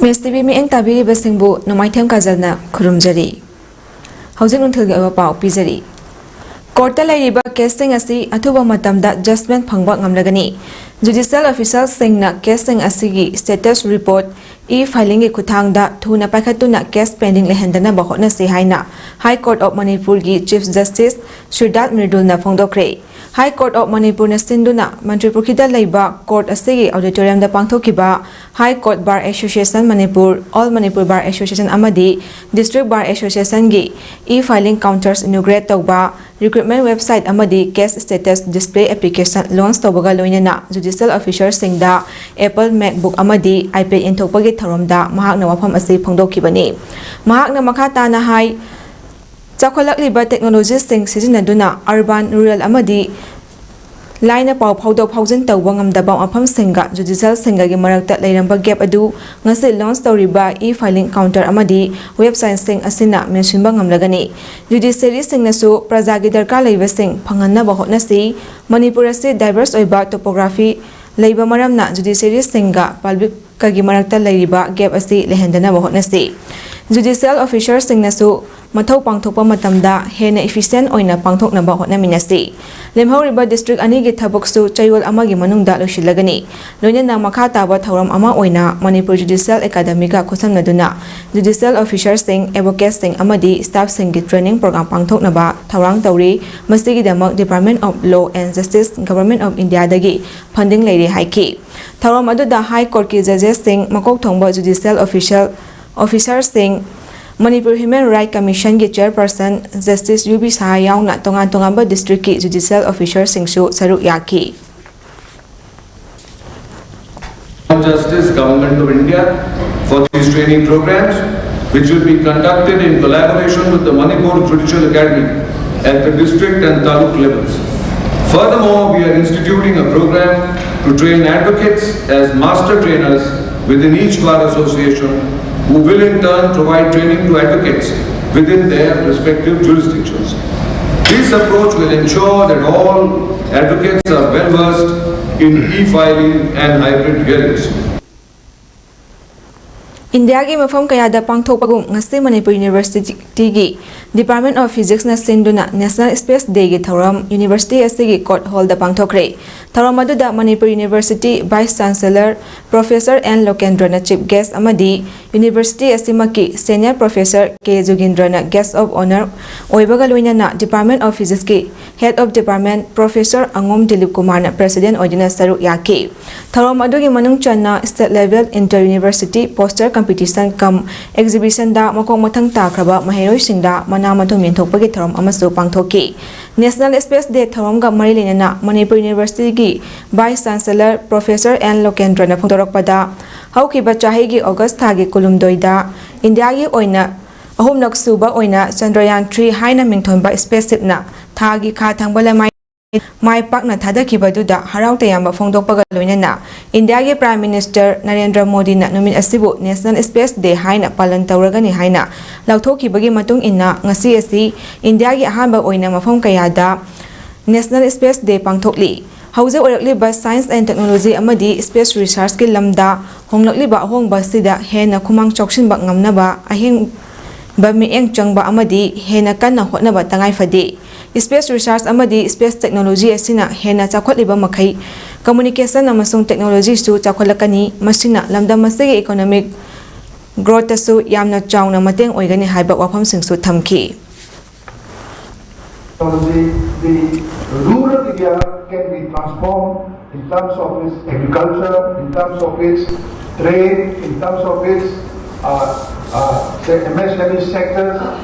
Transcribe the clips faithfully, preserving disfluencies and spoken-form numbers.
ꯑꯦꯁ T V ꯃꯤꯠꯌꯦꯡ ꯇꯥꯕꯤꯔꯤꯕꯁꯤꯡꯕꯨ ꯅꯣꯡꯃꯥꯏꯊꯦꯝ ꯀꯥꯖꯜꯅ ꯈꯨꯔꯨꯝꯖꯔꯤ꯫ ꯍꯧꯖꯤꯛ ꯅꯨꯡꯊꯤꯜꯒꯤ ꯑꯣꯏꯕ ꯄꯥꯎ ꯄꯤꯖꯔꯤ꯫ ꯀꯣꯔꯠꯇ ꯂꯩꯔꯤꯕ ꯀꯦꯁꯁꯤꯡ ꯑꯁꯤ ꯑꯊꯨꯕ ꯃꯇꯝꯗ ꯖꯁꯃꯦꯟ ꯐꯪꯕ ꯉꯝꯂꯒꯅꯤ꯫ ꯖꯨꯗꯤꯁꯤꯌꯦꯜ ꯑꯣꯐꯤꯁꯔꯁꯤꯡꯅ ꯀꯦꯁꯁꯤꯡ ꯑꯁꯤꯒꯤ ꯁ꯭ꯇꯦꯇꯁ ꯔꯤꯄꯣꯔꯠ, ꯏ ꯐꯥꯏꯂꯤꯡꯒꯤ ꯈꯨꯠꯊꯥꯡꯗ ꯊꯨꯅ ꯄꯥꯏꯈꯠꯇꯨꯅ ꯀꯦꯁ ꯄꯦꯟꯗꯤꯡ ꯂꯩꯍꯟꯗꯅꯕ ꯍꯣꯠꯅꯁꯤ ꯍꯥꯏꯅ ꯍꯥꯏ ꯀꯣꯔꯠ ꯑꯣꯐ ꯃꯅꯤꯄꯨꯔꯒꯤ ꯆꯤꯐ ꯖꯁꯇꯤꯁ ꯁꯤꯔꯗꯥꯠ ꯃ꯭ꯔꯤꯗꯨꯜꯅ ꯐꯣꯡꯗꯣꯛꯈ꯭ꯔꯦ꯫ ꯍꯥꯏ ꯀꯣꯔꯠ ꯑꯣꯐ ꯃꯅꯤꯄꯨꯔꯅ ꯁꯤꯟꯗꯨꯅ ꯃꯟꯇ꯭ꯔꯤ ꯄꯨꯈ꯭ꯔꯤꯗ ꯂꯩꯕ ꯀꯣꯔꯠ ꯑꯁꯤꯒꯤ ꯑꯣꯗꯤꯇꯣꯔꯤꯌꯝꯗ ꯄꯥꯡꯊꯣꯛꯈꯤꯕ high court bar association Manipur, all Manipur bar association ꯑꯃꯗꯤ ꯗꯤꯁꯇ꯭ꯔꯤꯛ ꯕꯥꯔ ꯑꯦꯁꯣꯁꯤꯌꯦꯁꯟꯒꯤ ꯏ ꯐꯥꯏꯂꯤꯡ ꯀꯥꯎꯟꯇꯔꯁ ꯏꯅꯣꯒ꯭ꯔꯦꯠ ꯇꯧꯕ, ꯔꯤꯀ꯭ꯔꯨꯠꯃꯦꯟ ꯋꯦꯕꯁꯥꯏꯠ ꯑꯃꯗꯤ case status display application launch ꯇꯧꯕꯒ ꯂꯣꯏꯅꯅ ꯖꯨꯗꯤꯁꯤꯌꯦꯜ ꯑꯣꯐꯤꯁꯔꯁꯤꯡꯗ ꯑꯦꯄꯜ ꯃꯦꯛꯕꯨꯛ ꯑꯃꯗꯤ ꯑꯥꯏꯄꯦꯗ ꯌꯦꯟꯊꯣꯛꯄꯒꯤ ꯊꯧꯔꯝꯗ ꯃꯍꯥꯛꯅ ꯋꯥꯐꯝ ꯑꯁꯤ ꯐꯣꯡꯗꯣꯛꯈꯤꯕꯅꯤ꯫ ꯃꯍꯥꯛꯅ ꯃꯈꯥ ꯇꯥꯅ ꯍꯥꯏ, ꯆꯥꯎꯈꯠꯂꯛꯂꯤꯕ ꯇꯦꯛꯅꯣꯂꯣꯖꯤꯁꯤꯡ ꯁꯤꯖꯤꯟꯅꯗꯨꯅ ꯑꯔꯕꯥꯟ, ꯔꯨꯔꯦꯜ ꯑꯃꯗꯤ ꯂꯥꯏꯅ ꯄꯥꯎ ꯐꯥꯎꯗꯣꯛ ꯐꯥꯎꯖꯤꯟ ꯇꯧꯕ ꯉꯝꯗꯕ ꯃꯐꯝꯁꯤꯡꯒ ꯖꯨꯗꯤꯁꯤꯌꯦꯜꯁꯤꯡꯒꯒꯤ ꯃꯔꯛꯇ ꯂꯩꯔꯝꯕ ꯒꯦꯞ ꯑꯗꯨ ꯉꯁꯤ ꯂꯣꯟꯆ ꯇꯧꯔꯤꯕ ꯏ ꯐꯥꯏꯂꯤꯡ ꯀꯥꯎꯟꯇꯔ ꯑꯃꯗꯤ ꯋꯦꯕꯁꯥꯏꯠꯁꯤꯡ ꯑꯁꯤꯅ ꯃꯦꯟꯁꯤꯟꯕ ꯉꯝꯂꯒꯅꯤ꯫ ꯖꯨꯗꯤꯁꯤꯌꯔꯤꯁꯤꯡꯅꯁꯨ ꯄ꯭ꯔꯖꯥꯒꯤ ꯗꯔꯀꯥꯔ ꯂꯩꯕꯁꯤꯡ ꯐꯪꯍꯟꯅꯕ ꯍꯣꯠꯅꯁꯤ꯫ ꯃꯅꯤꯄꯨꯔ ꯑꯁꯤ ꯗꯥꯏꯚꯔꯁ ꯑꯣꯏꯕ ꯇꯣꯄꯣꯒ꯭ꯔꯥꯐꯤ ꯂꯩꯕ ꯃꯔꯝꯅ ꯖꯨꯗꯤꯁꯤꯌꯔꯤꯁꯤꯡꯒ ꯄꯕ꯭ꯂꯤꯛꯀꯒꯤ ꯃꯔꯛꯇ ꯂꯩꯔꯤꯕ ꯒꯦꯞ ꯑꯁꯤ ꯂꯩꯍꯟꯗꯅꯕ ꯍꯣꯠꯅꯁꯤ꯫ ꯖꯨꯗꯤꯁꯤꯌꯦꯜ ꯑꯣꯐꯤꯁꯔꯁꯤꯡꯅꯁꯨ ꯃꯊꯧ ꯄꯥꯡꯊꯣꯛꯄ ꯃꯇꯝꯗ ꯍꯦꯟꯅ ꯏꯐꯤꯁꯤꯌꯦꯟ ꯑꯣꯏꯅ ꯄꯥꯡꯊꯣꯛꯅꯕ ꯍꯣꯠꯅꯃꯤꯟꯅꯁꯤ꯫ ꯂꯦꯝꯍꯧꯔꯤꯕ ꯗꯤꯁꯇ꯭ꯔꯤꯛ ꯑꯅꯤꯒꯤ ꯊꯕꯛꯁꯨ ꯆꯌꯣꯜ ꯑꯃꯒꯤ ꯃꯅꯨꯡꯗ ꯂꯣꯏꯁꯤꯜꯂꯒꯅꯤ꯫ ꯂꯣꯏꯅꯅ ꯃꯈꯥ ꯇꯥꯕ ꯊꯧꯔꯝ ꯑꯃ ꯑꯣꯏꯅ ꯃꯅꯤꯄꯨꯔ ꯖꯨꯗꯤꯁꯤꯌꯦꯜ ꯑꯦꯀꯥꯗꯃꯤꯒ ꯈꯨꯠꯁꯝꯅꯗꯨꯅ ꯖꯨꯗꯤꯁꯤꯌꯦꯜ ꯑꯣꯐꯤꯁꯔꯁꯤꯡ, ꯑꯦꯗꯚꯣꯀꯦꯠꯁꯤꯡ ꯑꯃꯗꯤ ꯁ꯭ꯇꯥꯐꯁꯤꯡꯒꯤ ꯇ꯭ꯔꯦꯅꯤꯡ ꯄ꯭ꯔꯣꯒ꯭ꯔꯥꯝ ꯄꯥꯡꯊꯣꯛꯅꯕ ꯊꯧꯔꯥꯡ ꯇꯧꯔꯤ꯫ ꯃꯁꯤꯒꯤꯗꯃꯛ Department of Law and Justice, Government of Indiaꯗꯒꯤ ꯐꯟꯗꯤꯡ ꯂꯩꯔꯦ ꯍꯥꯏꯈꯤ꯫ ꯊꯧꯔꯝ ꯑꯗꯨꯗ ꯍꯥꯏ ꯀꯣꯔꯠꯀꯤ ꯖꯖꯦꯁꯁꯤꯡ, ꯃꯀꯣꯛ ꯊꯣꯡꯕ ꯖꯨꯗꯤꯁꯤꯌꯦꯜ ꯑꯣꯐꯤꯁꯤꯌꯦꯜ ꯑꯣꯐꯤꯁꯔꯁꯤꯡ, ꯃꯅꯤꯄꯨꯔ ꯍ꯭ꯌꯨꯃꯦꯟ ꯔꯥꯏꯠ ꯀꯃꯤꯁꯟꯒꯤ chairperson justice U B Saha ꯌꯥꯎꯅ ꯇꯣꯉꯥꯟ ꯇꯣꯉꯥꯟꯕ ꯗꯤꯁꯇ꯭ꯔꯤꯛꯀꯤ ꯖꯨꯗꯤꯁꯤꯌꯦꯜ ꯑꯣꯐꯤꯁꯔꯁꯤꯡꯁꯨ ꯁꯔꯨꯛ ꯌꯥꯈꯤ꯫ Justice, Government of India for these training programs, which will be conducted in collaboration with the Manipur Judicial Academy at the district and taluk levels. Furthermore, we are instituting a program to train advocates as master trainers within each bar association, who will in turn provide training to advocates within their respective jurisdictions. This approach will ensure that all advocates are well versed in e-filing and hybrid hearings. ꯏꯟꯗꯤꯌꯥꯒꯤ ꯃꯐꯝ ꯀꯌꯥꯗ ꯄꯥꯡꯊꯣꯛꯄꯒꯨꯝ ꯉꯁꯤ ꯃꯅꯤꯄꯨꯔ ꯌꯨꯅꯤꯚꯔꯁꯤꯇꯤꯒꯤ Department of Physicsꯅ ꯁꯤꯟꯗꯨꯅ National Space Dayꯒꯤ ꯊꯧꯔꯝ university ꯑꯁꯤꯒꯤ court ꯍꯣꯜꯗ ꯄꯥꯡꯊꯣꯛꯈ꯭ꯔꯦ꯫ ꯊꯧꯔꯝ ꯑꯗꯨꯗ Manipur university Vice Chancellor Professor N ꯂꯣꯀꯦꯟꯗ꯭ꯔꯅ Chief Guest ꯑꯃꯗꯤ ꯌꯨꯅꯤꯚꯔꯁꯤꯇꯤ ꯑꯁꯤꯃꯛꯀꯤ Senior Professor K ꯖꯨꯒꯤꯟꯗ꯭ꯔꯅ Guest of Honour ꯑꯣꯏꯕꯒ ꯂꯣꯏꯅꯅ Department of Physicsꯀꯤ Head of Department Professor ꯑꯉꯣꯝ Dilip ꯀꯨꯃꯥꯔꯅ President ꯑꯣꯏꯗꯨꯅ ꯁꯔꯨꯛ ꯌꯥꯈꯤ꯫ ꯊꯧꯔꯝ ꯑꯗꯨꯒꯤ ꯃꯅꯨꯡ ꯆꯟꯅ State Level Inter University Poster Competition cum Exhibitionꯗ ꯃꯈꯣꯡ ꯃꯊꯪ ꯇꯥꯈ꯭ꯔꯕ ꯃꯍꯩꯔꯣꯏꯁꯤꯡꯗ ꯃꯅꯥ ꯃꯊꯨꯝ ꯌꯦꯟꯊꯣꯛꯄꯒꯤ ꯊꯧꯔꯝ ꯑꯃꯁꯨ ꯄꯥꯡꯊꯣꯛꯈꯤ꯫ National Space Day ꯊꯧꯔꯝꯒ ꯃꯔꯤ ꯂꯩꯅꯅ ꯃꯅꯤꯄꯨꯔ ꯌꯨꯅꯤꯚꯔꯁꯤꯇꯤꯒꯤ Vice Chancellor Professor N ꯂꯣꯀꯦꯟꯗ꯭ꯔꯅ ꯐꯣꯡꯗꯣꯔꯛꯄꯗ, ꯍꯧꯈꯤꯕ ꯆꯍꯤꯒꯤ August ꯊꯥꯒꯤ ꯀꯨꯟꯍꯨꯝꯗꯣꯏꯗ ꯏꯟꯗꯤꯌꯥꯒꯤ ꯑꯣꯏꯅ ꯑꯍꯨꯝꯂꯛ ꯁꯨꯕ ꯑꯣꯏꯅ Chandrayaan three ꯍꯥꯏꯅ ꯃꯤꯡꯊꯣꯟꯕ spaceshipꯅ ꯊꯥꯒꯤ ꯈꯥ ꯊꯪꯕ ꯂꯩꯃꯥꯏ ꯃꯥꯏ ꯄꯥꯛꯅ ꯊꯥꯗꯈꯤꯕꯗꯨꯗ ꯍꯔꯥꯎ ꯇꯌꯥꯝꯕ ꯐꯣꯡꯗꯣꯛꯄꯒ ꯂꯣꯏꯅꯅ ꯏꯟꯗꯤꯌꯥꯒꯤ Prime Minister ꯅꯔꯦꯟꯗ꯭ꯔ ꯃꯣꯗꯤꯅ ꯅꯨꯃꯤꯠ ꯑꯁꯤꯕꯨ National Space Day ꯍꯥꯏꯅ ꯄꯥꯂꯟ ꯇꯧꯔꯒꯅꯤ ꯍꯥꯏꯅ ꯂꯥꯎꯊꯣꯛꯈꯤꯕꯒꯤ ꯃꯇꯨꯡ ꯏꯟꯅ ꯉꯁꯤ ꯑꯁꯤ ꯏꯟꯗꯤꯌꯥꯒꯤ ꯑꯍꯥꯟꯕ ꯑꯣꯏꯅ ꯃꯐꯝ ꯀꯌꯥꯗ National Space Day ꯄꯥꯡꯊꯣꯛꯂꯤ꯫ ꯍꯧꯖꯤꯛ ꯑꯣꯏꯔꯛꯂꯤꯕ science and technology ꯑꯃꯗꯤ space researchꯀꯤ ꯂꯝꯗ ꯍꯣꯡꯂꯛꯂꯤꯕ ꯑꯍꯣꯡꯕ ꯑꯁꯤꯗ ꯍꯦꯟꯅ ꯈꯨꯃꯥꯡ ꯆꯥꯎꯁꯤꯟꯕ ꯉꯝꯅꯕ ꯑꯍꯦꯡꯕ ꯃꯤꯠꯌꯦꯡ ꯆꯪꯕ ꯑꯃꯗꯤ ꯍꯦꯟꯅ ꯀꯟꯅ ꯍꯣꯠꯅꯕ ꯇꯉꯥꯏ ꯐꯗꯦ꯫ Space research ꯑꯃꯗꯤ space technology ꯑꯁꯤꯅ ꯍꯦꯟꯅ ꯆꯥꯎꯈꯠꯂꯤꯕ ꯃꯈꯩ communication ꯑꯃꯁꯨꯡ technologyꯁꯨ ꯆꯥꯎꯈꯠꯂꯛꯀꯅꯤ, ꯃꯁꯤꯅ ꯂꯝꯗꯝ ꯑꯁꯤꯒꯤ economic growthꯇꯁꯨ ꯌꯥꯝꯅ ꯆꯥꯎꯅ ꯃꯇꯦꯡ ꯑꯣꯏꯒꯅꯤ ꯍꯥꯏꯕ ꯋꯥꯐꯝꯁꯤꯡꯁꯨ ꯊꯝꯈꯤ꯫ Technology, the rural area can be transformed in terms of its agriculture, in terms of its trade, in terms of its, uh, uh, say, M S M E sectors.